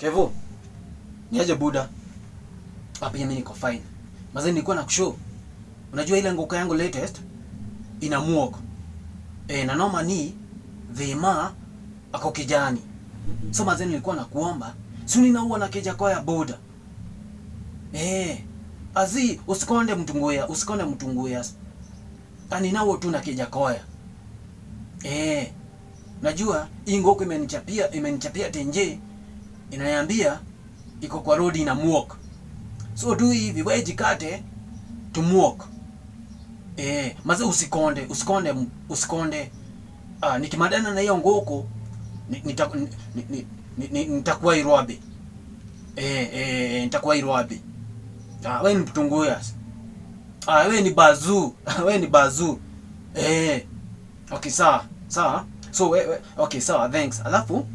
Kevo, niaje buda? Hapa mimi niko fine. Mazee nilikuwa nakushow. Unajua ile ngoko yangu latest ina muok. Na noma ni Vema ako kijani. So mazee nilikuwa nakuomba, si ninaua na keja kwa ya buda. Azi usikonde mtunguya, usikonde mtunguya. Ani nawo tu na keja koya. Najua hii ngoko imenichapia tenje. Inaniambia iko kwa road ina muok. So do hivi wewe jikate to muok. Maze usikonde, usikonde, usikonde. Nikimadana na hiyo ngoko nitakuwa Irwabe. Nitakuwa Irwabe. Wewe ni mtunguya. Wewe ni bazu. Wewe ni bazu. Okay, sawa. Sawa. So wewe okay, sawa, thanks. Alafu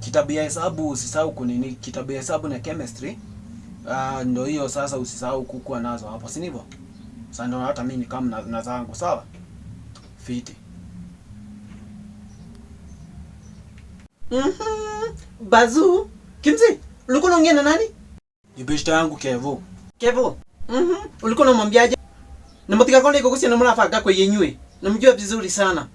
kitabu ya hesabu usisahau kunini, kitabu ya hesabu na chemistry. Ndio hiyo sasa usisahau kukua nazo hapo, si ndivyo? Sasa ndio hata mimi kama na zangu, sawa? Fiti. Bazu, Kimzi, ulikuwa unaongea na nani? Ni beshte yangu Kevo. Kevo. Ulikuwa unamwambiaje? Na mtika konde iko kusia na mrafa kwa yenywe. Namjua vizuri sana.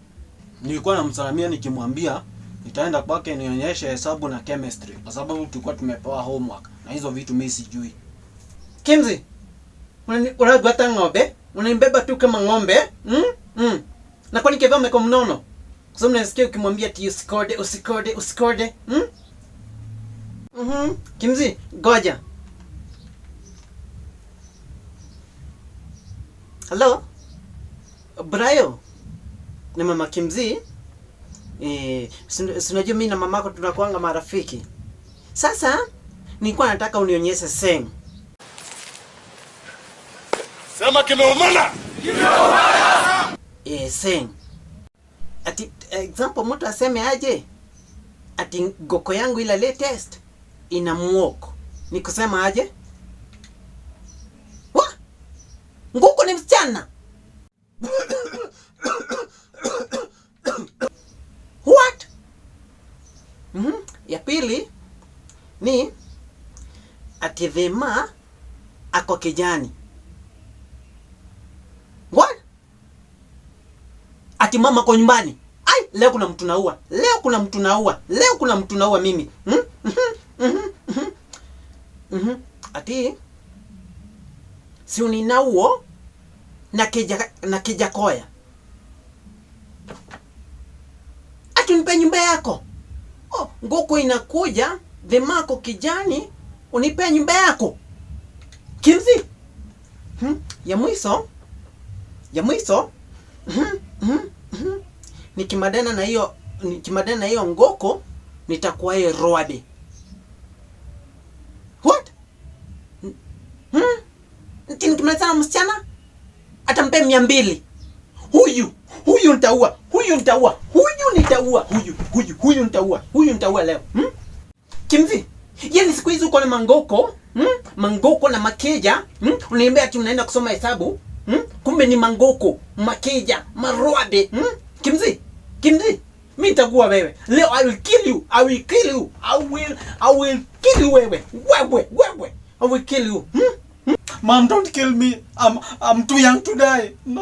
Nilikuwa namsalamia nikimwambia nitaenda kwake nionyeshe hesabu na chemistry kwa sababu tulikuwa tumepewa homework na hizo vitu mimi sijui. Kimzi, unagwata ng'ombe? Unanibeba tu kama ng'ombe? Na kwani Kevo amekuwa mnono? Kwa sababu nasikia ukimwambia ati usikode, usikode, usikode. Kimzi, goja. Hello? Brayo? Ni mama Kimzi? Si unajua mimi na mamako tunakuanga marafiki. Sasa nilikuwa nataka unionyeshe seng. Sema kimeumana. Kimeumana. Seng. Ati example mtu aseme aje? Ati goko yangu ila latest ina muoko. Nikusema aje? Wa? Ngoko ni msichana. What? Ya pili ni ati Vema ako kijani. What? Ati mama kwa nyumbani. Ai, leo kuna mtu naua. Leo kuna mtu naua. Leo kuna mtu naua mimi. Ati si uninauo na keja, na keja koya. Ati unipe nyumba yako. Oh, ngoko inakuja, Vemako kijani, unipe nyumba yako. Kimzi? Ya mwisho? Ya mwisho? Nikimadana na hiyo, nikimadana na hiyo ngoko nitakuwa yeye roade. What? Nikimadana na msichana atampe 200. Huyu nitaua, huyu nitaua, huyu nitaua, huyu nitaua, huyu nitaua leo. Kimzi, yaani siku hizi uko na mangoko, Mangoko na makeja, Unaniambia ati unaenda kusoma hesabu, Kumbe ni mangoko, makeja, maroade, Kimzi, Kimzi, mimi nitakuua wewe. Leo I will kill you. I will kill you. I will kill you wewe. Wewe, wewe. I will kill you. Mom, don't kill me. I'm too young to die. No.